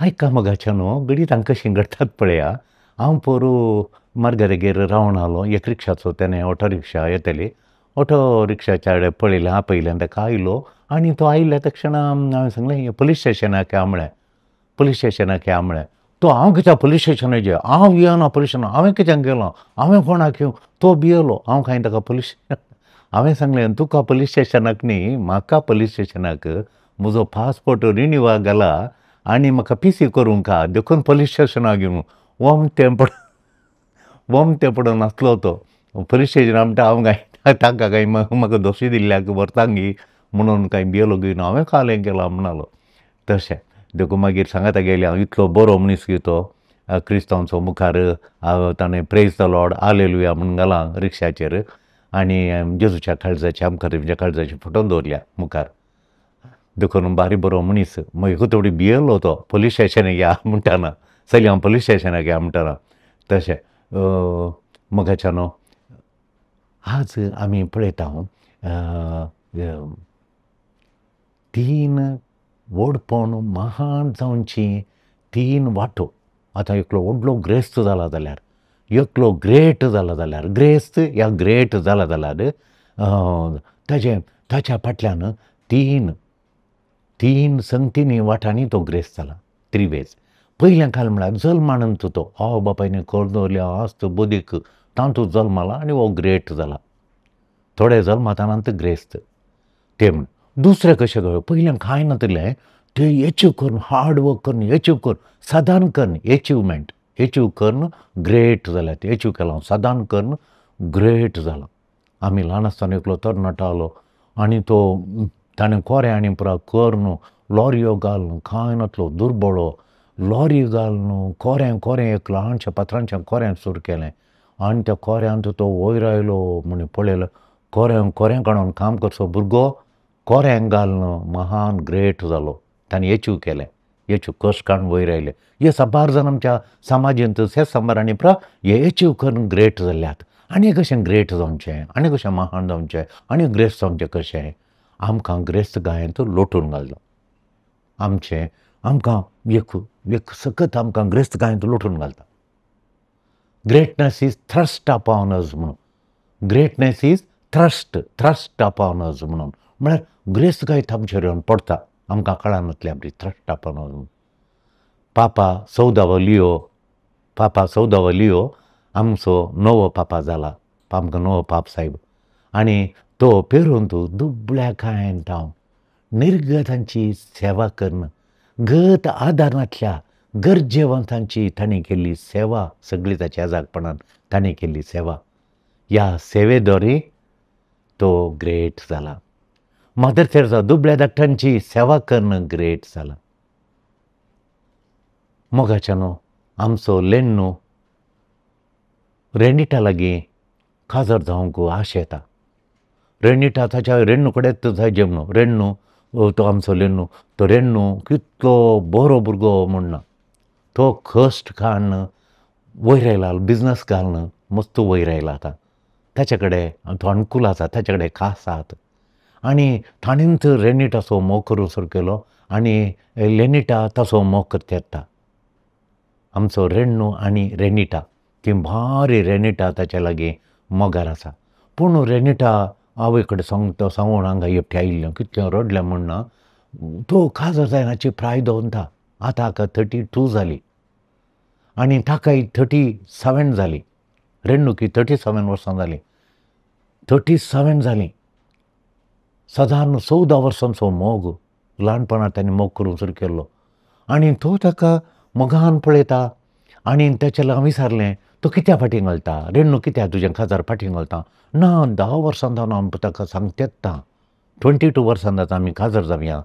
आयका मोगाच्या न्हू घडये तांकां कशीं घडटात पळया. हांव पोरूं मार्गारेगेर रावन आलो, एक रिक्षाचो तेणें ऑटो रिक्षा येताली, ऑटो रिक्षाच्या पळयलें आपयलें ताका, आयलो आनी तो आयल्या तक्षणा हांवें सांगलें पुलीस स्टेशनाक या म्हळें, पुलीस स्टेशनाक या म्हळें. तो हांव कित्याक पुलीस स्टेशनाचेर, हांव येना पुलीस स्टेशनाक, हांवें कित्याक गेलो, हांवें कोणाक येवं, तो भियेलो. हांव कांय ताका पुलीस, हांवें सांगलें तुका पुलीस स्टेशनाक न्ही, म्हाका पुलीस स्टेशनाक, म्हजो पासपोर्ट रिन्यूवाक घाला आनी म्हाका पी सी करूंक आहा देखून पुलीस स्टेशनाक घेवन वोमतें पडून आसलो तो पुलीस स्टेशनाक. म्हणटा हांव कांय तांकां कांय म्हाका दोशी दिल्ल्याक व्हरतांगी म्हणून कांय भियेलो घेवन हांवें कालें केलां म्हणालो तशें. देखून मागीर सांगाता गेले हांव इतलो बरो मनीस गी तो क्रिस्तांवचो मुखार ताणें प्रेज the Lord hallelujah म्हूण घालां रिक्षाचेर आनी जेजूच्या काळजाचे आमकां तेमच्या काळजाचे फोटो दवरल्या मुखार. देखून बारी बरो मनीस. मागीर थोडी भियेलो तो पुलीस स्टेशनाक या म्हणटाना, चली हांव पुलीस स्टेशनाक या म्हणटाना तशें. मोगाच्या न्हू आज आमी पळयता तीन व्हडपण महान जावची तीन वाटो. आतां एकलो व्हडलो ग्रेस्त जाला जाल्यार, एकलो ग्रेट जाला जाल्यार, ग्रेस्त या ग्रेट जाला जाल्यार ताजे ताच्या फाटल्यान तीन तीन संगतीनी वाटांनी तो ग्रेस्त जाला, थ्री वेज. पयलें काल म्हळ्यार जल्मानंत तो आवय बापायन करून दवरल्या आस्त बुदीक तातूंत जल्माला आनी हो ग्रेट जाला. थोडे जल्मातानांत ग्रेस्त ते म्हण. दुसरें कशें कळ्ळें, पयलें कांय नातलें ते एचीव करून हार्ड वर्क करून एचीव करून सदान करून एचिवमेंट एचीव करून ग्रेट जाल्या, ते एचीव केलां सदान करून ग्रेट जाला. आमी ल्हान आसतना एकलो तरणाटो आलो आनी तो ताणें कोऱ्या आनी पुरा करून लॉरयो घालून कांय नातलो दुर्बळो लॉरी घालून कोऱ्यां कोऱ्यां एक ल्हानशें पात्रांचें कोऱ्यां सुरू केलें आनी त्या कोऱ्यांत तो वयर आयलो म्हण पळयलो कोऱ्यां कोऱ्यां काडून काम करचो भुरगो कोऱ्यांक घालून महान ग्रेट जालो. ताणें एचीव केलें, एचीव कश्ट काडून वयर आयले. हे साबार जाण आमच्या समाजेंत शेत सांबार आनी पुरा हे एचीव करून ग्रेट जाल्यात. आनी कशें ग्रेट जावचें, आनी कशें महान जावचें, आनी ग्रेस्त जावचें कशें, आमकां ग्रेस्त गायेंत लोटून घालता आमचें, आमकां एक एक सकत आमकां ग्रेस्त गायेंत लोटून घालता. Greatness is thrust upon us म्हणून, greatness is thrust thrust upon us म्हणून, म्हळ्यार ग्रेस्त गायत आमचेर येवन पडटा, आमकां कळनातलें आमची थ्रस्ट अपॉन अस म्हणून. पापा 14वो लियो, पापा 14वो लियो आमचो नवो पापा जाला, आमकां नवो पाप साहेब. आनी तो पेरून तूं दुबळ्या कांय हांव निर्गतांची सेवा करून गत आदारांतल्या गरजेवंतांची ताणें केल्ली सेवा, सगळी ताच्या आजागपणान ताणें केल्ली सेवा, ह्या सेवेद्वारे तो ग्रेट जाला. मदर तेरेसा दुबळ्या धाकट्यांची सेवा करून ग्रेट जाला. मोगाच्या न्हू आमचो लेण्णू रेणिटा लागीं काजार जावंक आश येता. रेणिटा ताच्या रेणू कडेन जाय जेवण, रेणू तो आमचो लेण्णू, तो रेणू कितलो बरो भुरगो म्हण ना, तो कश्ट काडून वयर आयला, बिजनस घालून मस्त वयर आयला. आतां ताचे कडेन तो अनुकूल आसा, ताचे कडेन कास आसात आनी ताणेंच रेणिटाचो मोग करूंक सुरू केलो आनी लेनिटा ताचो मोग करता येता. आमचो रेणू आनी रेणिटा ती भारी रेणिटा ताच्या लागीं मोगार आसा. पूण रेणिटा आवय कडेन सांगता सांगून हांगा एकटें आयिल्लें कितलें रडलें म्हण ना, तो काजार जायनाची प्राय दवरता. आतां हाका 32 जाली आनी ताकाय 37 जाली, रेणुकी 37 वर्सां जालीं, 37 जालीं. सादारण 14 वर्सांचो मोग ल्हानपणांत ताणें मोग करूंक सुरू केल्लो आनी तो ताका मोगान पळयता. आनी ताच्या लागून विचारलें तो कित्याक फाटीं घालता, रेणू कित्याक तुजें काजार फाटीं घालता? ना 10 वर्सां जावन हांव ताका सांगता, 22 वर्सां जाता आमी काजार जावया,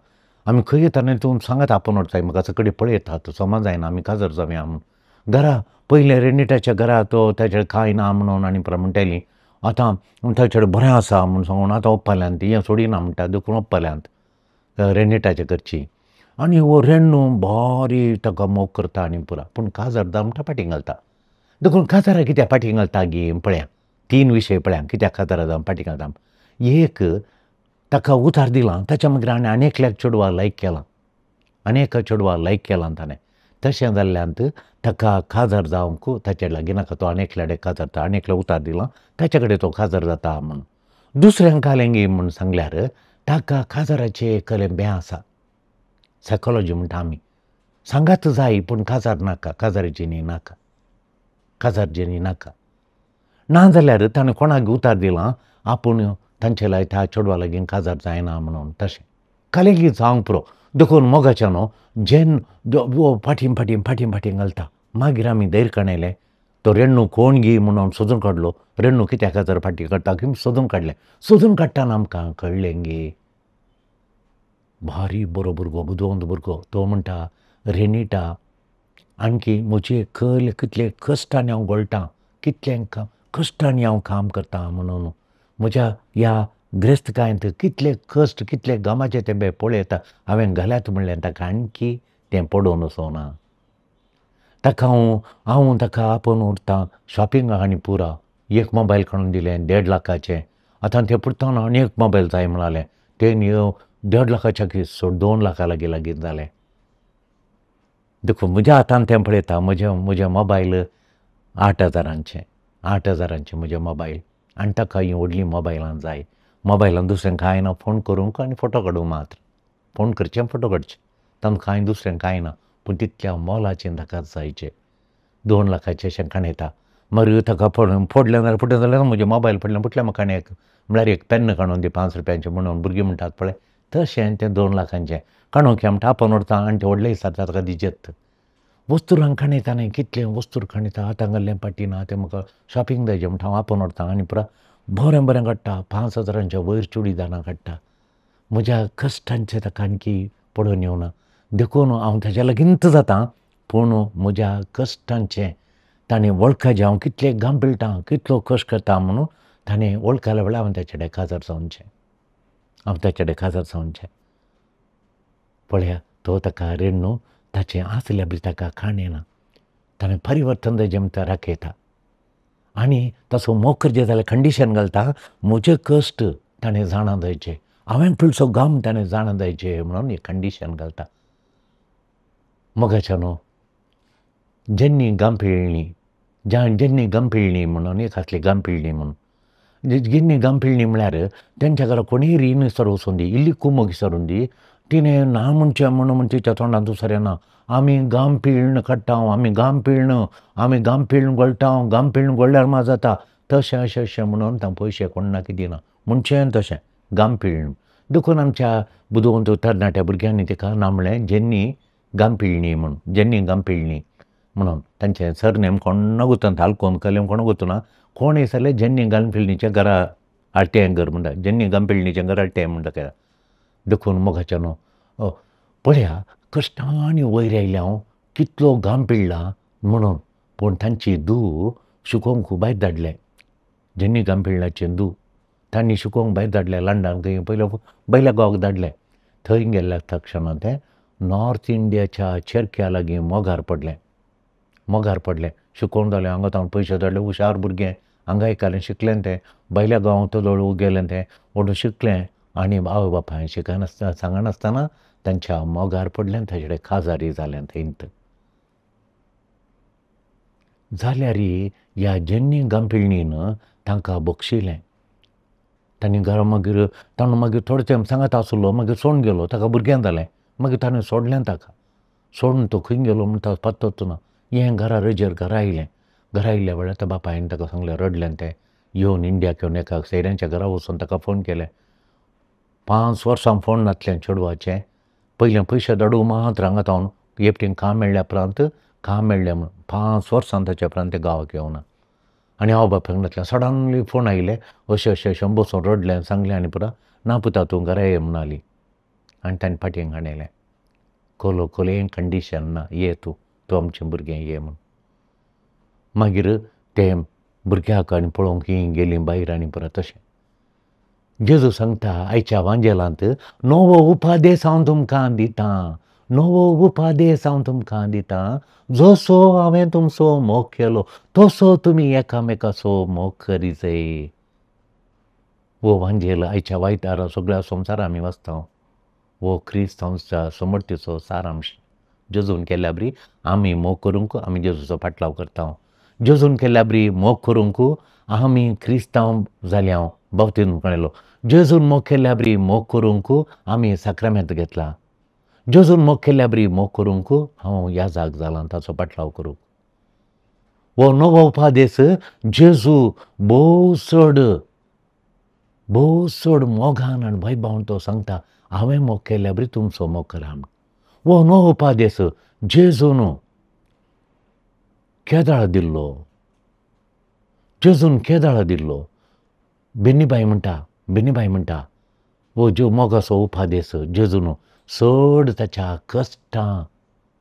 आमी खंय येता न्ही तूं सांगात आपोवन व्हरताय म्हाका सगळी पळयतात समज जायना आमी काजार जावया म्हूण. घरा पयलें रेणिटाच्या घरा तो ताचे कांय ना म्हणून आनी म्हणटाली आतां ताचे कडेन बरें आसा म्हूण सांगून आतां ओप्पाल्यांत हें सोडिना म्हणटा देखून ओप्पाल्यांत रेणिटाच्या घरची. आनी हो रेणू भारी ताका मोग करता आनी पुरा, पूण काजार जावं म्हणटा फाटीं घालता. देखून काजारा कित्याक फाटीं घालता गी पळया, तीन विशय पळया कित्याक काजारा जावन फाटीं घालता. एक ताका उतार दिलां ताच्या मागीर आनी आनी एकल्याक चेडवा लायक केलां, आनी एका चेडवा लायक केलां ताणें, तशें जाल्ल्यान ताका काजार जावंक ताचे लागीं नाका, तो आनी एकल्या कडेन काजार, आनी एकलो उतार दिला ताचे कडेन तो काजार जाता म्हूण. दुसऱ्यांक कालेंगी म्हूण सांगल्यार ताका काजाराचें एकलें बें आसा, सायकोलॉजी म्हणटा आमी. सांगात जाय पूण काजार नाका, काजाराची न्ही नाका, काजारची न्ही नाका. ना जाल्यार ताणें कोणाक उतार दिलां आपूण तांचे लागीं त्या चेडवा लागीं काजार जायना म्हणून, तशें कालेंगी जावंक पुरो. देखून मोगाचें न्हू जेन्न फाटीं फाटीं फाटीं फाटीं घालता. मागीर आमी धैर्य काणयलें, तो रेणू कोण गी म्हणून सोदून काडलो, रेणू कित्याक काजार फाटीं काडटा की सोदून काडलें. सोदून काडटाना आमकां कळ्ळें गी भारी बरो भुरगो, बुदवंत भुरगो. तो म्हणटा रेनिटा आणकी म्हजे कल कितले कश्टांनी हांव गळटां, कितलें कश्टांनी हांव काम करता म्हणून, म्हज्या ह्या ग्रेस्तकायेंत कितले कश्ट कितले गामाचे तेंबे पळयता हांवें घाल्यात म्हणल्यार ताका आणकी तें पडोवन वचना. ताका हांव हांव ताका आपोवन उरतां शॉपिंगाक आनी पुरा एक मोबायल काडून दिलें 1.5 लाखाचें. आतां तें पुरतना आनी एक मोबायल जाय म्हणालें, तें 1.5 लाखाच्या सोड 2 लाखां लागीं लागीं जालें. देखून म्हज्या हातान तें पळयता, म्हजें म्हजें मोबायल 8 हजारांचें, 8 हजारांचें म्हजें मोबायल, आनी ताका हीं व्हडलीं मोबायलां जाय. मोबायलान दुसरें कांय ना, फोन करूंक आनी फोटो काडूंक मात्र, फोन करचें फोटो काडचें, तांकां कांय दुसरें कांय ना. पूण तितल्या मोलाचें ताका जायचें, 2 लाखाचें अशें काणयता. मागीर ताका फोडलें जाल्यार फुटलें जाल्यार म्हजें मोबायल पडलें फुटलें म्हाका आनी एक म्हळ्यार एक पेन्न काडून दी 5 रुपयांचें म्हणून भुरगीं म्हणटात पळय, तशें तें 2 लाखांचें काडूंक म्हणटा आपोवन व्हरता आनी तें व्हडलें दिसता ताका दिजेत. वस्तुरांक काणयता न्ही, कितलें वस्तूर काणयता, आतां घाल्लें पाटी ना तें म्हाका शॉपिंग जायचें म्हणटा हांव आपोवन व्हरता आनी पुरा बरें बरें काडटा, 5 हजारांच्या वयर चुडीदारां काडटा. म्हज्या कश्टांचें ताका आणकी पडोवन येवना, देखून हांव ताज्या लागींच जाता. पूण म्हज्या कश्टांचें ताणें वळखाचें हांव कितलें घाम पिळटा, कितलो कश्ट करता म्हणून ताणें वळखल्या वेळार हांव ताचे कडेन काजार जावचें, हांव ताचे कडेन काजार जावचें. पळया तो ताका रेणू ताचें आसल्या बी ताका काणयना, ताणें परिवर्तन जायचें म्हणटा राखयता आनी तसो मोग करचें जाल्यार कंडिशन घालता, म्हजे कश्ट ताणें जाणा जायचे, हांवें पिळचो घाम ताणें जाणा जायचे म्हणून एक कंडिशन घालता. मोगाच्या न्हू जेन्नी घाम पिळणी, जेन्नी घाम पिळणी म्हणून एक आसली घाम पिळणी म्हणून, जेन्नी घाम पिळणी म्हळ्यार तेंच्या घरा कोणीय रीण सर वचून दी, इल्ली कुमोक सरून दी, तिणें ना म्हणचें म्हणून तिच्या तोंडान दुसरें ना, आमी घाम पिळण काडटा, आमी घाम पिळण, आमी घाम पिळण गळटा, घाम पिळण गळल्यार मा जाता, तशें अशें अशें म्हणून तांकां पयशे कोण ना कितें ना म्हणचें तशें घाम पिळण. देखून आमच्या बुदवंत तरणाट्या भुरग्यांनी तिका ना म्हणलें जेन्नी घाम पिळणी म्हूण, जेन्नी घाम पिळणी म्हणून. तांचें सरनेम कोण गुतना, तालकोन कलेम कोण गुतना, कोण जाल्यार जेन्नी घाम पिळणीचें घरा आळटें घर म्हणटा, जेन्नी घाम पिळणीचें घर आळटें म्हणटा त्या. देखून मोगाचें न्हू पळया कश्टांनी वयर आयलें हांव, कितलो घाम पिळ्ळा म्हणून. पूण तांची धूव शिकोवंक भायर धाडलें, जेन्नी घाम पिळ्ळाचें धूव तांणी शिकोवंक भायर धाडलें लंडन खंय पयल्या बैल्या गांवाक धाडलें. थंय गेल्ल्या तक्षणा तें नॉर्थ इंडियाच्या चेरक्या लागीं मोगार पडलें, मोगार पडलें. शिकोवन जालें, हांगा तांकां पयशे धाडले, हुशार भुरगें हांगा एकालें शिकलें तें, भायल्या गांवांत जवळ गेलें तें व्हडून शिकलें आनी आवय बापायन शिकनासतना सांगनासतना तांच्या मोगार पडलें, ताचे कडेन काजारी जालें थंयत. जाल्यार ह्या जेन्नी गांपिळणीन तांकां बक्षिलें. तांणी घरा मागीर ताणें मागीर थोडो तेंप सांगात आसलो, मागीर सोडून गेलो, ताका भुरगें जालें, मागीर ताणें सोडलें ताका, सोडून तो खंय गेलो म्हण ताका पत्तोच ना. हें घरा रजेर घरा आयलें, घरा आयल्या वेळार त्या बापायन ताका सांगलें, रडलें तें, येवन इंडियाक येवन एका सोयऱ्यांच्या घरा वचून ताका फोन केलें. 5 वर्सां फोन नासलें चेडवाचें, पयलें पयशे धाडूं मात्र हांगा तावन एकटीन काम मेळ्ळ्या उपरांत, काम मेळ्ळें म्हूण 5 वर्सां ताच्या उपरांत तें गांवाक येवना. आनी हांव बापायक नासलें, सडनली फोन आयले अशें अशें अशें बसून रडलें सांगलें आनी पुरो ना पुता तूं घरा ये म्हणाली आनी ताणें फाटीं हाणयलें, कोलो कोलयें कंडिशन ना, ये तूं, तूं आमचें भुरगें ये म्हूण. मागीर तें भुरग्याक आनी पळोवंक हीं गेलीं भायर आनी परत तशें. जेजू सांगता आयच्या वांजेलांत, नवो उपादेस हांव तुमकां दितां, नवो उपादेस हांव तुमकां दितां, जसो हांवें तुमचो मोग केलो तसो तुमी एकामेकाचो मोग करी जाय. वो वांजेल आयच्या वायटारा सगळ्या संवसारा आमी वाचता, वो क्रिस्तांवच्या समर्थीचो सारांश जेजून केल्ल्या बरी आमी मोग करूंक आमी जेजूचो फाटलाव करता. जेजून केल्ल्या बरी मोग करूंक आमी क्रिस्तांव जाल्या, बाप्तीज्म मेळ्ळो. जेजून मोग केल्ल्या बरी मोग करूंक आमी साक्रामेंत घेतला. जेजून मोग केल्ल्या बरी मोग करूंक हांव याजाक जाला ताचो पाटलाव करूंक. हो नवो उपादेस जेजू भोव चड भोव चड मोगान आनी वैभवान तो सांगता, हांवें मोग केल्ल्या बरी तुमचो मोग करा. हो नवो उपादेस जेजून केदाळ दिल्लो, जेजून केदाळ दिल्लो. बेनीबाई म्हणटा, बेनीबाई म्हणटा हो ज्यो मोगाचो उपादेस जेजून चड ताच्या कश्टां,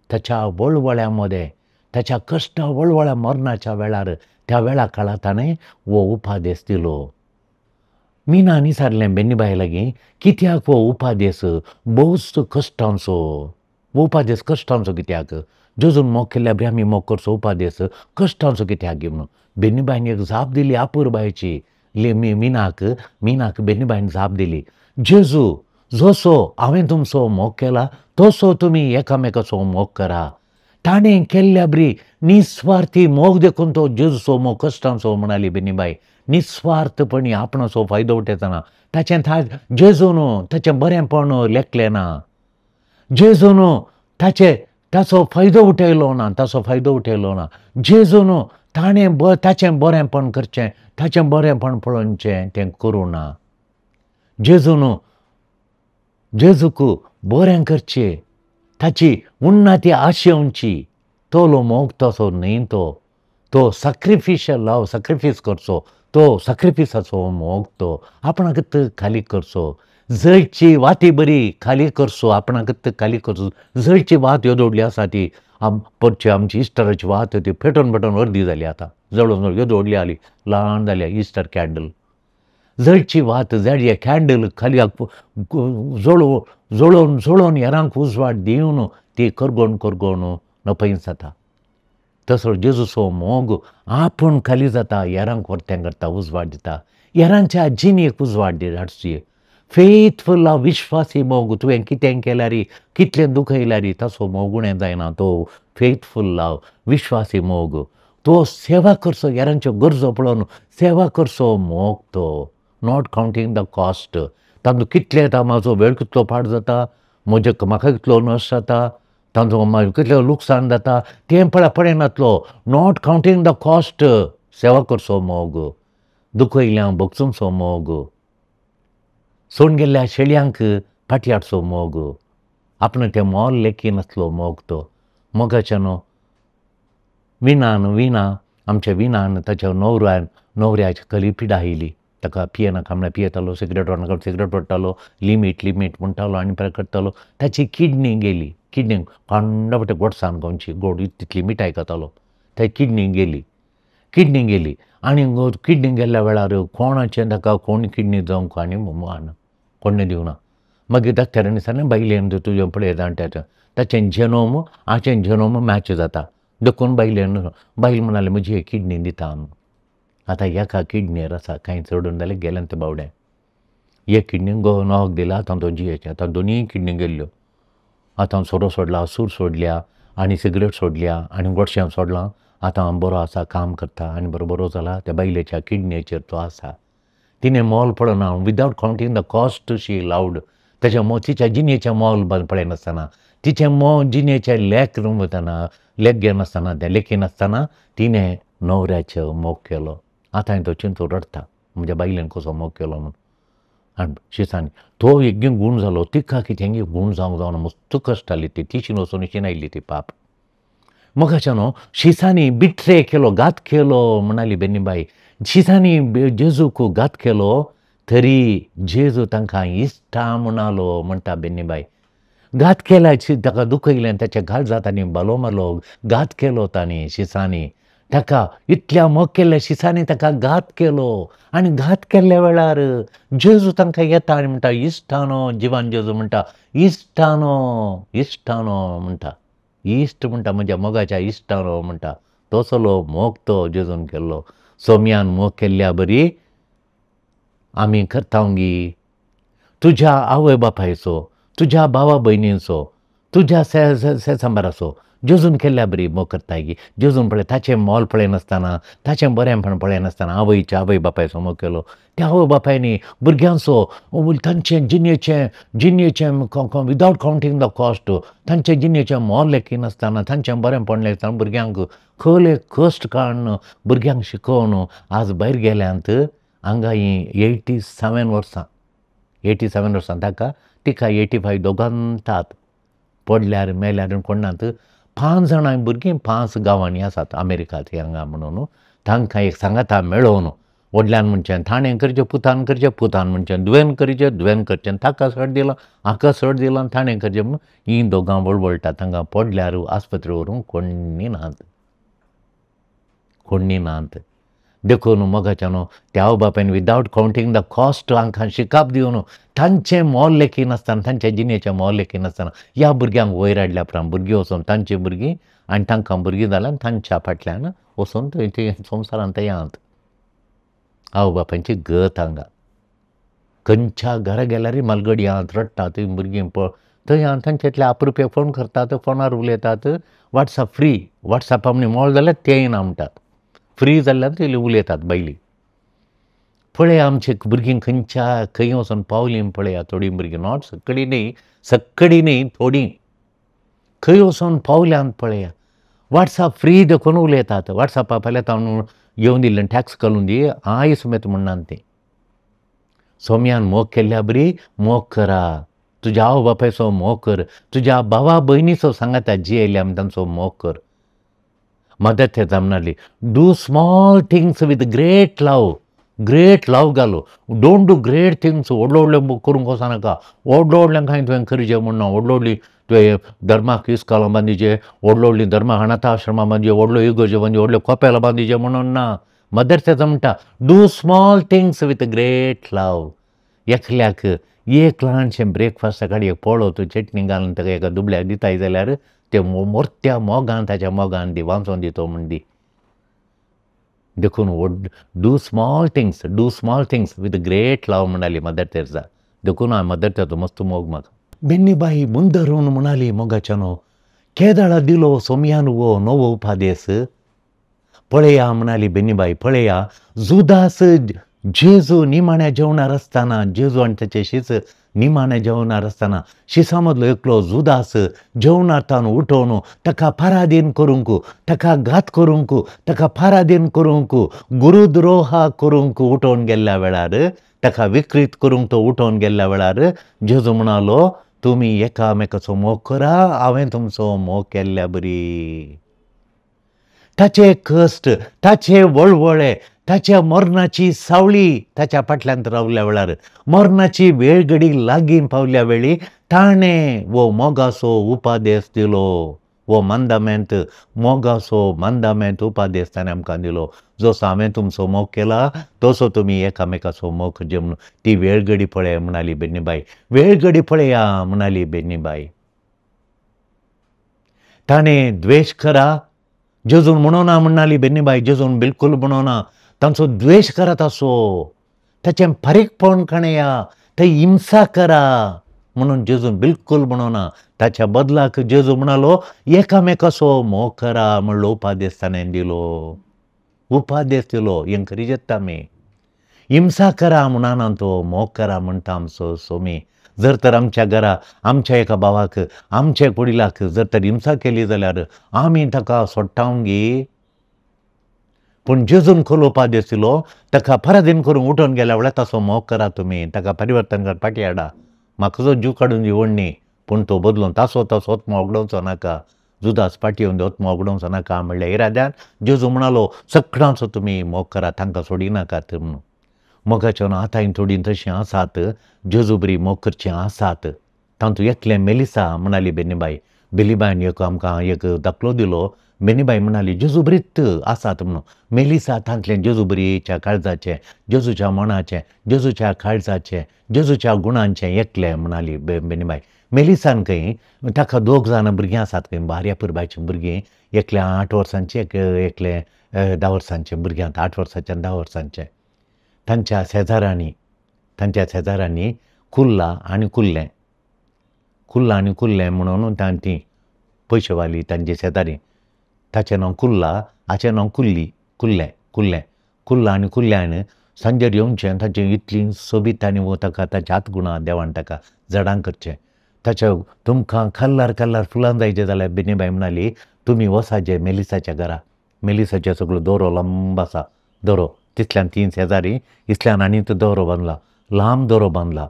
ताच्या वळवळ्या मदें, ताच्या कश्टां वळवळ्या मरणाच्या वेळार, त्या वेळा काळार ताणें हो उपादेस दिलो. मिनान विचारलें बेनीबाई लागीं, कित्याक हो उपादेस भोवच कश्टांचो, हो उपादेस कश्टांचो कित्याक? जेजून मोग केल्ल्या बरी आमी मोग करचो उपादेस कश्टांचो कित्याक घेवन? बेनीबायन एक जाप दिली आपुरबायेची मिनाक, मिनाक बेनीबायन जाप दिली, जेजू जसो हांवें तुमचो मोग केला तसो तुमी एकामेकाचो मोग करा. ताणें केल्ल्या बरी निस्वार्थी मोग देखून तो जेजूचो मोग कश्टांचो म्हणाली बेनीबाई. निस्वार्थपणी आपणाचो फायदो उठयतना ताचें जेजून ताचें बरेंपण लेखलें ना, जेजून ताचें ताचो फायदो उठयलो ना, ताचो फायदो उठयलो ना. जेजून ताणें ताचें बरेंपण करचें, ताचें बरेंपण पळोवचें तें करूं ना. जेजून जेजूक बरें करचें, ताची उन्नती आशेवची, तोलो मोग तसो न्हय तो, तो सॅक्रिफिशियल लव, सॅक्रिफीस करचो, तो सॅक्रिफिसाचो मोग तो, आपणाक खाली करचो, जळची वाती बरी खाली करचो, आपणाक खाली करचो. जळची वात येदोडली आसा ती परची आमची इस्टराची वात ती पेटोवन पेटोवन अर्दी जाली आतां, जळोवन येदोडली आली ल्हान जाल्या इस्टर कॅन्डल. जळची वात जळये कॅन्डल खाली जळो जळोवन जळोवन हेरांक उजवाड दिवन ती करगोवन करगोवन नपयत जाता. तसो जेजूचो मोग आपूण खाली जाता, हेरांक वर्तें करता, उजवाड दिता, हेरांच्या जिणेक उजवाड हाडची. फेथफुल विश्वासी मोग, तुवें कितें केल्यार कितलें दुखयल्यार ताचो मोग उणें जायना, तो फेथफुल लव विश्वासी मोग. तो सेवा करचो, हेरांच्यो गरजो पळोवन सेवा करचो मोग तो, not counting the cost. तांचो कितलें येता, म्हाजो वेळ कितलो पाड जाता, म्हजे म्हाका कितलो नश्ट जाता, तांचो कितलें लुकसाण जाता तें पळयनातलो, not counting the cost. सेवा करचो मोग, दुखयल्या भोगसुचो मोग, सोडून गेल्ल्या शेळयांक फाटी हाडचो मोग, आपणें तें मोल लेखिनासलो मोग तो. मोगाच्यान विणान विणा आमच्या विणान ताच्या न्हवऱ्यान न्हवऱ्याची कली पिडा आयली. ताका पियेनाका म्हळ्यार पियेतालो, सिगरेट ओडनाका सिगरेट ओडटालो, लिमीट लिमीट म्हणटालो आनी परत करतालो. ताची किडनी गेली, किडनी कांडापटे गोडसान खावची, गोड तितली मिठाय खातालो, ताची किडनी गेली, किडनी गेली. आनी किडनी गेल्ल्या वेळार कोणाचें ताका कोण किडनी जावंक आनी कोण्णें दिवना. मागीर डॉक्टरांनी सांगलें बायलेन तुजें पळय जाणट्याचें ताचें जेनोम हाचें जेनोम मॅच जाता, देखून बायलेन बायल म्हणाले म्हजी एक किडनी दिता आमी. आतां एका किडनीर आसा, कांय चडून जाल्यार गेलें तें बावडें. एक किडनी नोक दिला, आतां तो जियेचें. आतां दोनूय किडनी गेल्ल्यो. आतां सोरो सोडला, सूर सोडल्या आनी सिगरेट सोडल्या आनी गोडशें सोडलां. आतां बरो आसा, काम करता आनी बरो बरो जाला. त्या बायलेच्या किडनेचेर तो आसा. तिणें मोल पळोवना, without counting the cost she loved. ताच्या तिच्या जिणेचें मोल पळयनासतना, तिचें जिणेचें लेख वतना लेख घेनासतना, तें लेखिनासतना तिणें न्हवऱ्याचो मोग केलो. आतां तो चिंतून रडटा, म्हज्या बायलेन कसो मोग केलो म्हूण. आनी शिसांनी तो एक गूण जालो, तिका कितें गूण जावंक जावना, मस्त कश्ट जाली ती, तिशीन वचून इशीन आयली ती पाप. मोगाच्या न्हू शिसांनी बिट्रे केलो, घात केलो म्हणाली बेनीबाई. शिसांनी जेजूक घात केलो तरी जेजू तांकां इश्टा म्हणालो म्हणटा बेनीबाई. घात केल्या ताका दुखयलें, ताच्या घात जाता आनी बालो मारलो, घात केलो तांणी शिसांनी. ताका इतल्या मोग केल्ल्या शिसांनी ताका घात केलो. आनी घात केल्ल्या वेळार जेजू तांकां येता आनी म्हणटा इश्टानो, जिवान जेजू म्हणटा इश्टानो, इश्टानो म्हणटा, इश्ट म्हणटा, म्हज्या मोगाच्या इश्टानो म्हणटा. तसलो मोग तो जेजून केल्लो. सोम्यान मोग केल्ल्या बरी आमी करता गी. तुज्या आवय बापायचो, तुज्या भावा भयणींचो, तुज्या सेसांबाराचो जेजून केल्ल्या बरी मोग करताय गी? जेजून पळय ताचें मोल पळयनासतना, ताचें बरेंपण पळयनासतना आवयच्या आवय बापायचो मोग केलो. त्या आवय बापायनी भुरग्यांचो तांचें जिणेचें जिणेचें विदावट कावंटींग the cost, तांचें जिणेचें मोल लेखिनासतना, तांचें बरेंपण लेखिनासतना भुरग्यांक खोले कश्ट काडून भुरग्यांक शिकोवन आज भायर गेल्यांत. हांगा हीं 87 वर्सां, 87 वर्सां ताका, तिका 85 दोगांतात पडल्यार मेल्यार कोणात. 5 जाणां भुरगीं 5 गांवांनी आसात अमेरिकांत हांगा म्हणून तांकां एक सांगाता मेळोवन व्हडल्यान म्हणचें थाणें करचें, पुतान करचें, पुतान म्हणचें दुवेन करचें, दुवेन करचें, ताका सट दिलां, हाका सट दिलां, थाणें करचें म्हणून हीं दोगां वळवळटात. तांकां पडल्यार आस्पत्रे व्हरूंक कोण्णी नात, कोण्णी नात. देखून मोगाच्यान त्या आवय बापायन विदावट कावंटींग the cost हांकां शिकाप दिवन तांचें मोल लेखिनासतना, तांच्या जिणेचें मोल लेखिनासतना ह्या भुरग्यांक वयर हाडल्या उपरांत भुरगीं वचून तांची भुरगीं आनी तांकां भुरगीं जाल्यार तांच्या फाटल्यान वचून थंय ती संवसारांत येतात. आवय बापायची गत हांगा खंयच्या घरा गेल्यार मालगडयांत रडटा थंय भुरगीं थंय तांच्यातले आपरुपे फोन करतात, फोनार उलयतात. वॉट्सएप फ्री, वॉट्सएपा म्हण मोल जाल्यार तेंय ना म्हणटात, फ्री जाल्यार थंय उलयतात बायली. पळया आमची भुरगीं खंयच्या खंय वचून पावलीं पळया. थोडीं भुरगीं, not सगळीं न्ही, सगळीं न्ही, थोडीं खंय वचून पावल्यांत पळया. वॉट्सएप फ्री देखून उलयतात. वॉट्सएपा फाल्यां ताणून येवन दिल्लें टॅक्स घालून दी I समेत म्हणनात ती. सोम्यान मोग केल्ल्या बरी मोग करा, तुज्या आवय बापायचो मोग कर, तुज्या भावा भयणीचो सांगाता जियेल्या आमी तांचो मोग कर. मदर तेरेजा म्हणाली, do small things with great love. Great love घालो, don't do great things. व्हडलो व्हडलें करूंक वचनाका, व्हडलो व्हडलें कांय तुवें करचें म्हूण ना. व्हडलो व्हडली तुवें धर्माक इस्कोलां बांदिचें, व्हडलो व्हडलीं धर्माक अनाथ आश्रमां बांदिचें, व्हडलो इगर्ज्यो बांदिचें, व्हडल्यो कोपेलां बांदिचें म्हणून ना. मदर तेरेजा म्हणटा, do small things with great love. एकल्याक एक ल्हानशें ब्रेकफास्ट सकाळीं एक पोळो तूं चटणी घालून ताका एका दुबळ्याक दिताय जाल्यार ते मोर्त्या मोगान ताच्या मोगान दी वांचोन दितो म्हण दी. देखून do small things, do small things with great love म्हणाली मदर तेरेजा. देखून हांवें मदर तेरेजा मस्त मोग म्हाका. बेन्नीबाई मुंदरून म्हणाली मोगाच्यानो, केदाळा दिलो सोमयान वो नवो उपादेस. पळया म्हणाली बेन्नीबाई, पळया जुदास जेजू निमाण्या जेवणार आसतना, जेजू आनी ताचे शीस निमाण्या जेवणार आसतना शिसा मदलो एकलो जुदास जेवणार्थान उठोवन ताका पराधीन करूंक, ताका घात करूंक, ताका पराधीन करूंक, गुरुद्रोहा करूंक उठोवन गेल्ल्या वेळार, ताका विकृत करूंक तो उठोवन गेल्ल्या वेळार जेजू म्हणालो, तुमी एकामेकाचो मोग करा, हांवें तुमचो मोग केल्ल्या बरी. ताचे कश्ट, ताचे वळवळे, ताच्या मरणाची सावळी ताच्या फाटल्यान रावल्या वेळार, मरणाची वेळ घडी लागीं पावल्या वेळी ताणें वो मोगाचो उपादेस दिलो. वो मंदामेंत मोगाचो मंदामेंत उपादेस ताणें आमकां दिलो. जसो हांवें तुमचो मोग केला तसो तुमी एकामेकाचो मोग करचे म्हणून. ती वेळ घडी पळय म्हणाली बेन्नीबाई, वेळ घडी पळया म्हणाली बेन्नीबाई. ताणें द्वेश करा जेजून म्हणोना म्हणाली बेन्नीबाई, जेजून बिलकूल म्हणोना. तांचो द्वेश करात असो, ताचें फारीकपण काणया, थंय हिंसा करा म्हणून जेजून बिलकूल म्हणोना. ताच्या बदलाक जेजू म्हणालो, एकामेकाचो मोग करा म्हणलो उपादेस ताणें दिलो, उपादेस दिलो. हें खरी जेता आमी हिंसा करा म्हणना, तो मोग करा म्हणटा आमचो सोमी. जर तर आमच्या घरा आमच्या एका भावाक, आमच्या वडिलाक जर तर हिंसा केली जाल्यार आमी ताका सोडटाव गी? पूण जेजून खोल उपादेस दिलो, ताका पराधीन करूंक उठोवन गेल्या वेळार ताचो मोग करा तुमी, ताका परिवर्तन कर, फाटीं हाडा. म्हाका जो जीव काडून दी व्हडणी, पूण तो बदलून तासो तासो आत्मो उगडोवचो नाका, जुदास फाटीं येवन आत्मो उगडोवचो नाका म्हणल्या इराद्यान जेजू म्हणालो, सगळ्यांचो तुमी मोग करा, तांकां सोडिनाकात म्हणून. मोगाच्यान आतां थोडीं तशीं आसात, जेजू बरी मोग करचीं आसात. तातूंत एकलें मेलिसा म्हणाली बेन्नीबाई. बेलीबायन एक आमकां एक दाखलो दिलो. बेनीबाई म्हणाली, जेजू बरीत आसात म्हणून. मेलिसा तांतलें जेजू बरीच्या काळजाचें, जेजूच्या मनाचें, जेजूच्या काळजाचें, जेजूच्या गुणांचें एकलें म्हणाली बेनीबाई. मेलिसान खंय ताका 2 जाणां भुरगीं आसात खंय, बारया पुरबायचीं भुरगीं, एकलें 8 वर्सांचें, एकलें 10 वर्सांचें भुरगीं आतां, 8 वर्सांचें आनी 10 वर्सांचें. तांच्या शेजाऱ्यांनी, तांच्या शेजाऱ्यांनी कुल्ला आनी कुल्लें, कुल्ला आनी कुल्लें म्हणून ती पयशेवाली तांचे शेजारी, ताचें नांव कुल्ला, हाचें नांव कुल्ली, कुल्लें कुल्लें कुल्ला आनी कुल्ल्यान सांजेर येवचें ताचें इतली सोबीत आनी ताका ताच्या हातगुणां देवान ताका जडां करचें. ताच्या तुमकां कल्लार कल्लार फुलां जायचें जाल्यार बेनीबाय म्हणाली तुमी वसाचे मेलिसाच्या घरा. मेलिसाचें सगळो दोरो लांब आसा, दोरो तितल्यान तीन शेजारी इतल्यान आनी तो दोरो बांदला, लांब दोरो बांदला.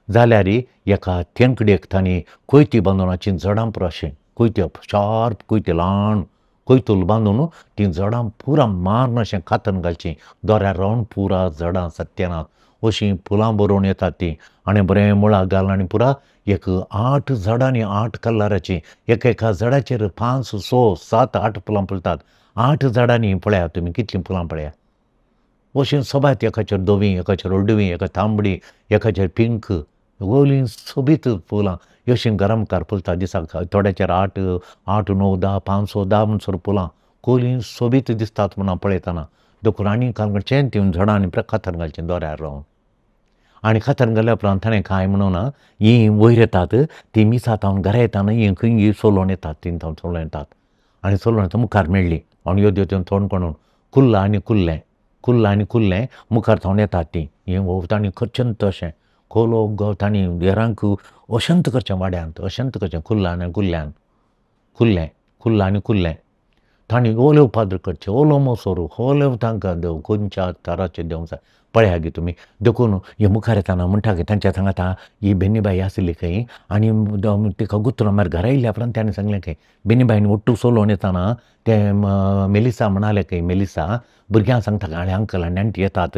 जाल्यार एका तेंकडेक तांणी कोयती बांदून अशीं जडां पुरो अशें कोयती शार्प कोयती ल्हान कोयतूल बांदून तीं जडां पुरा मारून अशें कातन घालचीं दोऱ्यार रावन पुरा जडां सत्यानाश अशीं फुलां बरोवन येतात तीं आनी बरें मुळाक घाल आनी पुरा एक 8 झाडांनी 8 कलराचीं एक एका झाडाचेर 5 6 7 8 फुलां फुलतात. 8 झाडांनी पळयात तुमी कितलीं फुलां पळया. अशीं सोबायत एकाचेर धवीं, एकाचेर हळडुवीं, एका तांबडी, एकाचेर पिंक, वयलीं सोबीत फुलां अशीं घरा मुखार फुलता दिसाक. थोड्याचेर 8 8 9 10 5 6 10 म्हणसर फुलां कोलीं सोबीत दिसतात म्हणून पळयतना. देखून आनी कालगडचें तीं झाडां आनी कातर घालचें दोऱ्यार रावन. आनी कातर घाल्या उपरांत ताणें कांय म्हणून हीं वयर येतात तीं मिसा थावन घरा येताना हीं खंय चलोवन येतात, तीं थावन चलोवन येतात आनी चलोवन येता मुखार मेळ्ळीं आनी यो त्यो तोंड कोणून कुल्ला आनी कुल्लें, कुल्ला आनी कुल्लें मुखार थावन येतात तीं. हीं तांणी करचें तशें कोलो तांणी देरांक अशंत करचें वाड्यांत, अशंत करचें कुल्ला आनी कुल्ल्यान, कुल्लें कुल्ला आनी कुल्लें तांणी ओले पाद्र करचें, ओलो मोसोरू ओले तांकां देव खंयच्या तराचें देवंक जाय पळया गे तुमी. देखून हे मुखार येताना म्हणटा की तांच्या सांगा आतां ही बेनीबाई आसली खंय आनी तिका गुत्तून मागीर घरा येयल्या उपरांत ताणें सांगलें खंय बेनीबायन ಒಟ್ಟು चलोवन येताना तें मेलिसा म्हणालें खंय, मेलिसा भुरग्यांक सांगता आनी अंकल आनी आंटी येतात,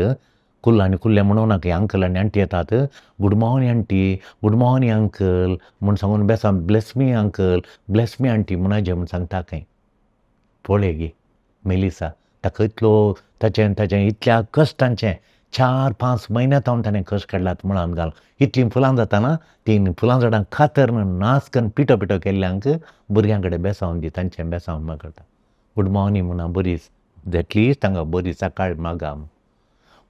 कुल्ला आनी कुल्लें म्हणूं नाका, अंकल आनी आंटी येतात, good morning aunty, good morning uncle म्हूण सांगून बेसा, bless me uncle, bless me aunty म्हणाचें म्हूण सांगता खंय. पळय गे मेलिसा ताका इतलो ताचें ताचें इतल्या कश्टांचें 4-5 म्हयन्या थावन ताणें कश्ट काडल्यात मुळांत घाल. इतलीं फुलां जाताना तीं फुलां झाडां कातर नास करून पिठो पिठो केल्ल्यांक भुरग्यां कडेन बेसावन दी, तांचें बेसावन मागता गुड मॉर्निंग म्हणा बरी एटलिस्ट तांकां बरी सकाळ मागा.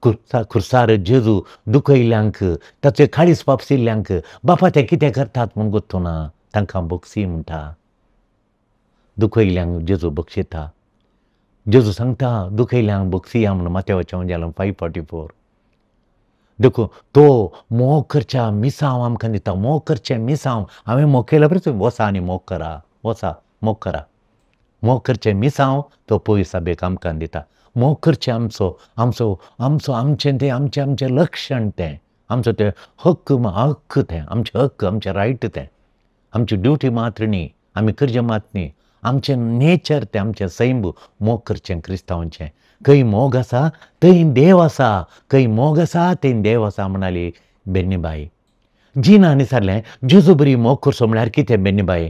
खुर्सार जेजू दुखयल्ल्यांक ताचे काळीज पापसिल्ल्यांक बापा ते कितें करतात म्हूण गोत्तुना तांकां बक्षी म्हणटा. दुखयल्ल्यांक जेजू बक्षिता. जेजू सांगता दुखयल्ल्यांक बक्षिया म्हणून माथ्यावच्या उंजाल 544. देखून तो मोग करच्या मिसांव आमकां दिता, मोग करचें मिसांव. हांवें मोग केल्या बरें वसा आनी मोग करा, वसा मोग करा, मोग करचें मिसांव तो पयस बेक आमकां दिता. मोग करचें आमचो आमचो आमचो आमचें तें आमचें आमचें लक्षण तें आमचो तें हक्क हक्क तें आमचें हक्क आमचें रायट तें आमची ड्युटी मात्र न्ही, आमी करचें मात न्ही, आमचें नेचर तें आमचें सैम मोग करचें क्रिस्तांवांचें. खंय मोग आसा थंय देव आसा, खंय मोग आसा थंय देव आसा म्हणाली बेनीबाई. जिना विचारलें जेजू बरी मोग करचो म्हळ्यार कितें बेनीबाई?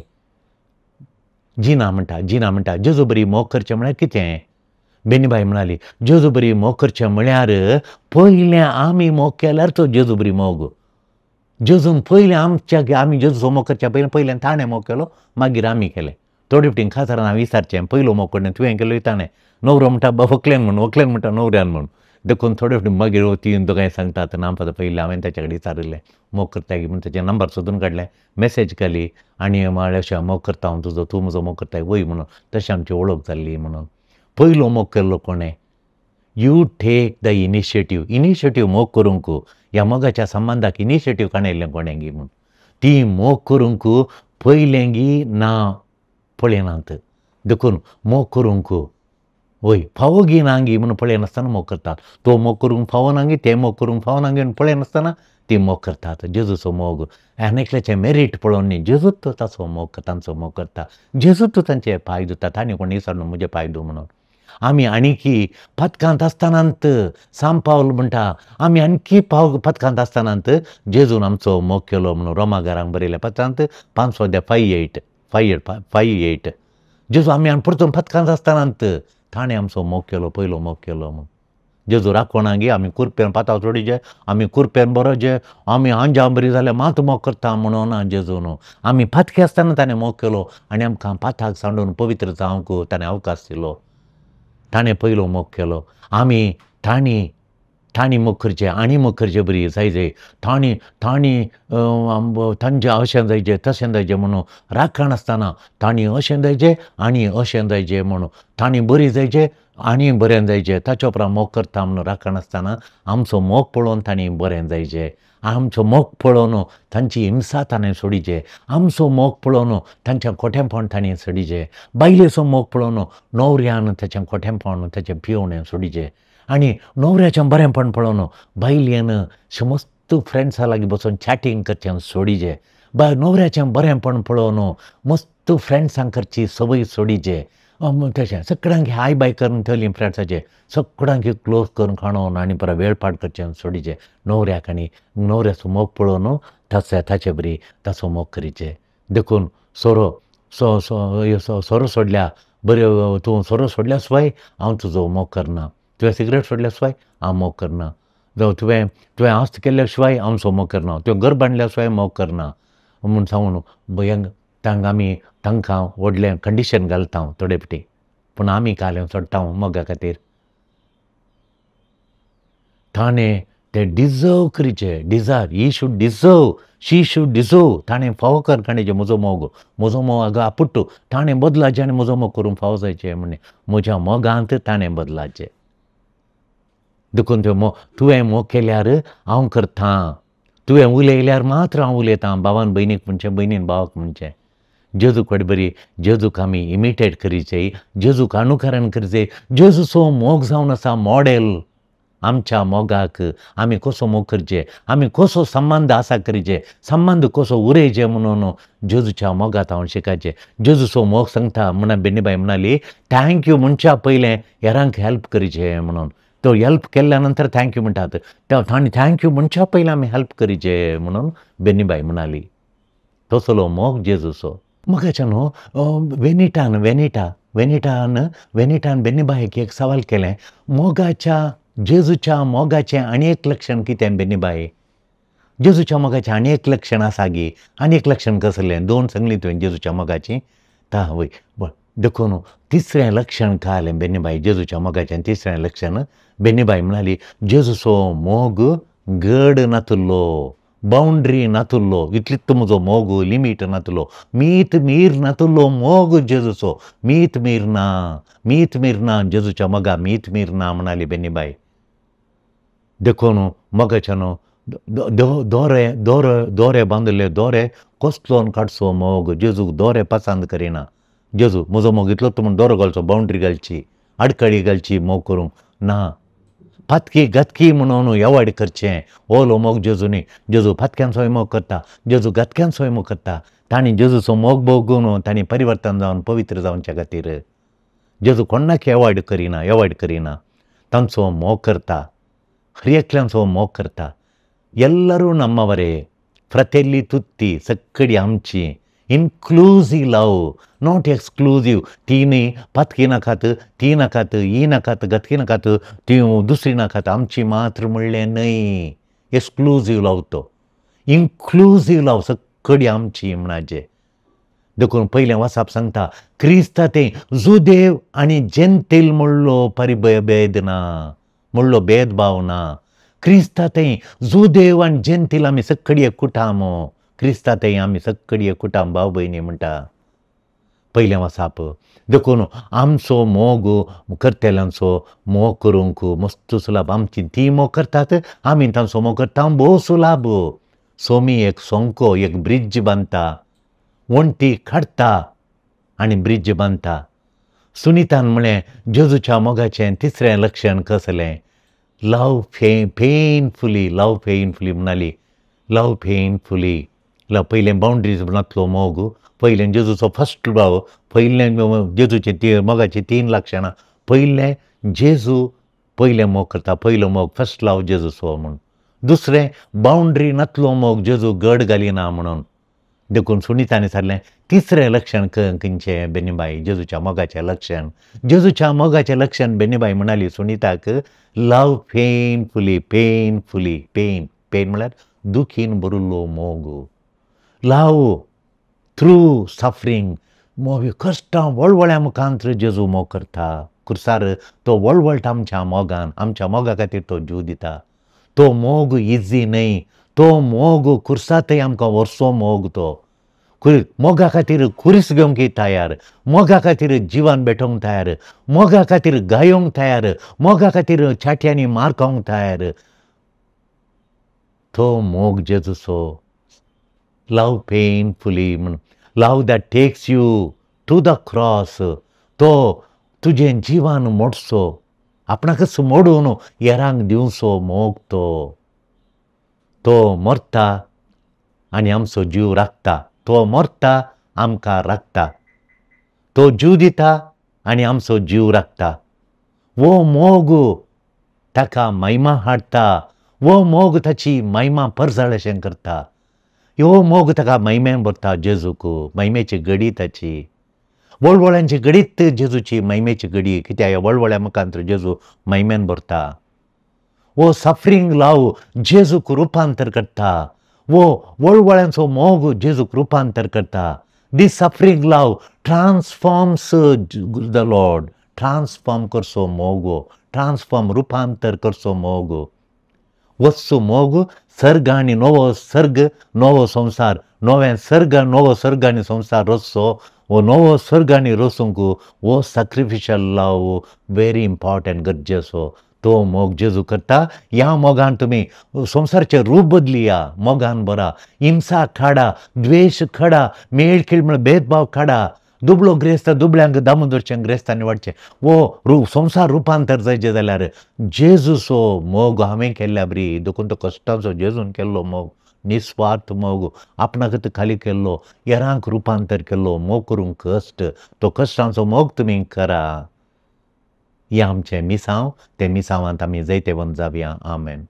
जिना म्हणटा, जिना म्हणटा जेजू बरी मोग करचें म्हळ्यार कितें? बेनीबाई म्हणाली जेजू बरी मोग करचें म्हळ्यार पयलें आमी मोग केल्यार तो जेजू बरी मोग. जेजून पयलें आमच्या आमी जेजूचो मोग करच्या पयलें पयलें ताणें मोग केलो मागीर आमी केलें. थोडे फावटी खासरान हांवें विचारचें पयलो मोग कोणें तुवें केलो ताणें, न्हवरो म्हणटा व्हंकलेन म्हूण, व्हंकलेन म्हणटा न्हवऱ्यान म्हूण. देखून थोडे फावटी मागीर तीन दोगांय सांगतात ना पयलें हांवें ताच्या कडेन विचारिल्लें मोग करता म्हूण, ताचें नंबर सोदून काडलें, मॅसेज केली आनी म्हळ्यार अशें मोग करता हांव तुजो, तूं म्हजो मोग करता वय म्हणून, तशें आमची वळख जाल्ली म्हणून. पयलो मोग केल्लो कोणें? You take the initiative. Initiative मोग करूंक ह्या मोगाच्या संबंदाक इनिशिएटीव काडलें कोणें गी म्हूण ती मोग करूंक पयलें गी ना पळयनात. देखून मोग करूंक वय फावो गी ना गी म्हणून पळयनासतना मोग करतात. तो मोग करूंक फावो ना गी, ते मोग करूंक फावो ना गी म्हणून पळयनासतना ती मोग करतात. जेजूचो मोग आनी एकल्याचें मेरीट पळोवन न्ही, जेजूच तो ताचो मोग तांचो मोग करता, जेजूच तो तांचे पांय धुता. तांणी कोण विचारून म्हजे पांय धू म्हणून. आमी आणकी पथकांत आसतनांत सांत पावल म्हणटा आमी आणकी पथकांत आसतनांत जेजून आमचो मोग केलो म्हणून रोमागारांक बरयल्या पत्रांत 5 5 8 5 8. जेजू आमी आनी परतून पथकांत आसतनांत ताणें आमचो मोग केलो, पयलो मोग केलो म्हूण. जेजू राखोना गी आमी कुरपेन पाताव चोडीचे, आमी कुरपेन बरोचे, आमी आंजा बरी जाल्यार मात मोग करता म्हणून ना जेजू न्हू. आमी पातकी आसतना ताणें मोग केलो आनी आमकां पाताक सांडून पवित्र जावंक ताणें अवकाश दिलो. ताणें पयलो मोग केलो. आमी तांणी तांणी मोग करचें आनी मोग करचें बरी जायजे, तांणी तांणी तांचें अशें जायजें तशें जायजें म्हणून राखण आसतना तांणी अशें जायजें आनी अशें जायजें म्हणून, तांणी बरी जायजें आनी बरें जायजें, ताचे उपरांत मोग करता म्हणून राखण आसतना आमचो मोग पळोवन तांणी बरें जायजें, आमचो मोग पळोवन तांची हिंसा ताणें सोडिचे, आमचो मोग पळोवन तांच्या खोटेंपण तांणी सोडिचें, बायलेचो मोग पळोवन न्हवऱ्यान ताचें खोटेंपण ताचें पिवणें सोडिचें, आनी न्हवऱ्याचें बरेंपण पळोवन बायलेन समस्त फ्रेंड्सां लागीं बसून चॅटींग करचें सोडिचें, न्हवऱ्याचें बरेंपण पळोवन मस्त फ्रेंड्सांक करची संवय सोडिचें, तशें सगळ्यांक हाय बाय करून थेवली फ्रेंड्साचें सगळ्यांक क्लोज करून खाणोवन आनी परत वेळपाट करचें सोडिचें, न्हवऱ्याक आनी न्हवऱ्याचो मोग पळोवन तशें ताचे बरी ताचो मोग करीचें. देखून सोरो सो सो सोरो सोडल्या बऱ्यो, तूं सोरो सोडल्या शिवाय हांव तुजो मोग करना, तुवें सिगरेट सोडल्या शिवाय हांव मोग करना, जावं तुवें तुवें आस्त केल्या शिवाय आमचो मोग करना, तुवें घर बांदल्या शिवाय मोग करना म्हूण सांगून भयंक तांकां आमी तांकां व्हडलें कंडिशन घालता थोडे फावटी, पूण आमी कालें सोडटा मोगा खातीर. ताणें तें डिजर्व करचें, deserve, he should deserve, she should deserve, ताणें फावो कर काडचें म्हजो मोग, म्हजो मोग आगो आपुट्टू, ताणें बदलाचें आनी म्हजो मोग करूंक फावो जायचें म्हण म्हज्या मोगांत ताणें बदलाचें. देखून तुवें तुवें मोग केल्यार हांव करतां, तुवें उलयल्यार मात्र हांव उलयतां, भावान भयणीक म्हणचें, भयणीन भावाक म्हणचें. जेजूक वाट बरी जेजूक आमी इमिटेट करीचे, जेजूक अनुकरण करचें, जेजूचो मोग जावन आसा मॉडेल आमच्या मोगाक, आमी कसो मोग करचें, आमी कसो संबंद आसा करचे, संबंद कसो उरयचे म्हणून जेजूच्या मोगांत हांव शिकायचें. जेजूचो मोग सांगता म्हणून बेनीबाय म्हणाली thank you म्हणच्या पयलें हेरांक हेल्प करचें म्हणून, तो हेल्प केल्या नंतर thank you म्हणटात, तांणी thank you म्हणच्या पयलें आमी हेल्प करचें म्हणून बेनीबाय म्हणाली. तसलो मोग जेजूचो. मोगाचें न्हू वेनिटान वेनिटा वेनिटान वेनिटान बेनीबायक एक सवाल केलें, मोगाच्या जेजूच्या मोगाचें आनी एक लक्षण कितें बेनीबाय? जेजूच्या मोगाचें आनी एक लक्षण आसा गी, आनी एक लक्षण कसलें? दोन सांगली तुवें जेजूच्या मोगाचीं, ता वय देखून तिसरें लक्षण कालें बेनीबाय जेजूच्या मोगाचें तिसरें लक्षण. बेनीबाय म्हणाली जेजूचो मोग गड नातुल्लो, बावंड्री नातुल्लो, इतलीच म्हजो मोग, लिमीट नातुल्लो, मीत मीर नातुल्लो मोग जेजूचो, मीत मीर ना, मीत मीर ना जेजूच्या मोगा मीत मीर ना म्हणाली बेनीबाय. देखून मोगाच्या न्हू दोरे दोरे दोरे बांदिल्ले दोरे कसलोन काडचो मोग, जेजूक दोरे पसंद करिना, जेजू म्हजो मोग इतलोच म्हूण दोरो घालचो, बावंड्री घालची, आडखळी घालची मोग करूंक ना, पातकी घातकी म्हणून एवॉयड करचें ओलो मोग जेजू न्ही. जेजू पातक्यांचोय मोग करता, जेजू घातक्यांचोय मोग करता, तांणी जेजूचो मोग भोगून तांणी परिवर्तन जावन पवित्र जावच्या खातीर जेजू कोणाक एवॉयड करिना, एवॉयड करिना, तांचो मोग करता, हर एकल्यांचो मोग करता. ಎಲ್ಲರೂ ನಮ್ಮವರೇ, ಫ್ರತೆಲ್ಲಿ ತುತ್ತಿ ಸಕ್ಕಡಿ आमची, इन्क्लुजीव लव not exclusive. ती न्ही पातकी नाकात, ती नाकात, ही नाकात, घातकी नाकात, ती दुसरी नाकात, आमची मात्र म्हणलें न्हय, एक्सक्लुजीव लव तो, इन्क्लुजीव लव सगळी आमची म्हणाचे. देखून पयलें वासाप सांगता क्रिस्ता तें जुदेव आनी जेंतील म्हणलो परिभेद ना, म्हणलो भेदभाव ना, क्रिस्ता तें जुदेव आनी जेंतील आमी सगळी एककुटाम, क्रिस्ता तें आमी सगळी एककुटाम भाव भयणी म्हणटा पयलें वासाप. देखून आमचो मोग करतल्यांचो मोग करूंक मस्त सुलाभ, आमची ती मोग करतात, आमी तांचो मोग करता, भोव सुलाभ. सोमी एक सोंको एक ब्रिज बांदता, वण्टी काडटा आनी ब्रिज बांदता. सुनितान म्हळें जेजूच्या मोगाचें तिसरें लक्षण कसलें? लव पेनफुली, लव पेनफुली म्हणाली, लव पेनफुली. लव पयलें बावंड्रीज नातलो मोग, पयलें जेजूचो फर्स्ट लव, पयलें जेजूचे ती मोगाचीं तीन लक्षणां, पयलें जेजू पयलें मोग करता, पयलो मोग फर्स्ट लव जेजूचो म्हूण, दुसरें बावंड्री नातलो मोग, जेजू गड घालिना म्हणून. देखून सुनितान सांगलें तिसरें लक्षण खंयचें बेनीबाय? जेजूच्या मोगाचें लक्षण, जेजूच्या मोगाचें लक्षण बेनीबाय म्हणाली सुनिताक love painfully, painfully, pain pain म्हळ्यार दुखीन भरिल्लो मोग, लव थ्रू सफरींग, मोग कश्टां वळवळ्या मुखांत जेजू मोग करता, खुर्सार तो वळवळटा आमच्या मोगान, आमच्या मोगा खातीर तो जीव दिता। तो मोग इजी न्हय, तो मोग खुर्सातय आमकां व्हरचो मोग। तो मोगा खातीर खुरीस घेवंक तयार, मोगा खातीर जिवन भेटोवंक तयार, मोगा खातीर गायोंक तयार, मोगा खातीर छाटयांनी मार खावंक तयार। तो मोग जेजूचो लव पेनफुली म्हण, love that takes you to the cross. तो तुजें जिवन मोडचो, आपणाकच मोडून हेरांक दिवचो मोग। तो तो मरता आनी आमचो जीव राखता, तो मरता आमकां राखता, तो जीव दिता आनी आमचो जीव राखता। वो मोग ताका महिमा हाडटा, वो मोग ताची महिमा परजळ अशें करता। ह्यो मोग ताका महिमेन भरता जेजूक, महिमेची घडी ताची, वळवळ्यांची घडीत जेजूची महिमेची घडी, कित्याक ह्या वळवळ्या मुखांत जेजू महिमेन भरता। वो सफरींग लव जेजूक रुपांतर करता, वो वळवळ्यांचो मोग जेजूक रुपांतर करता। This suffering love transforms the Lord, transform करचो मोग, ट्रान्सफॉर्म रुपांतर करचो मोग। वचचो मोग सर्ग आनी नवो सर्ग, नवो संवसार, नवें सर्ग, नवो सर्ग आनी संवसार रचचो। वो नवो सर्ग आनी रचूंक वो सॅक्रिफिशियल लव वेरी इम्पॉर्टंट, गरजेचो। तो मोग जेजू करता। ह्या मोगान तुमी संवसाराचें रूप बदलिया, मोगान बरा, हिंसा काडा, द्वेश काडा, मेळ खेळ म्हळ्यार भेदभाव काडा, दुबळो ग्रेस्त दुबळ्यांक दामून दवरचें, ग्रेस्तांनी वाडचें। वो संवसार रुपांतर जायचें जाल्यार जेजूचो मोग हांवें केल्ल्या बरी, देखून तो कश्टांचो जेजून केल्लो मोग, निस्वार्थ मोग, आपणाकच खाली केल्लो, हेरांक रुपांतर केल्लो मोग करूंक कश्ट, तो कश्टांचो मोग तुमी करा। हें आमचें मिसांव, ते मिसांवांत आमी जैतेवंत जावया। आमेन।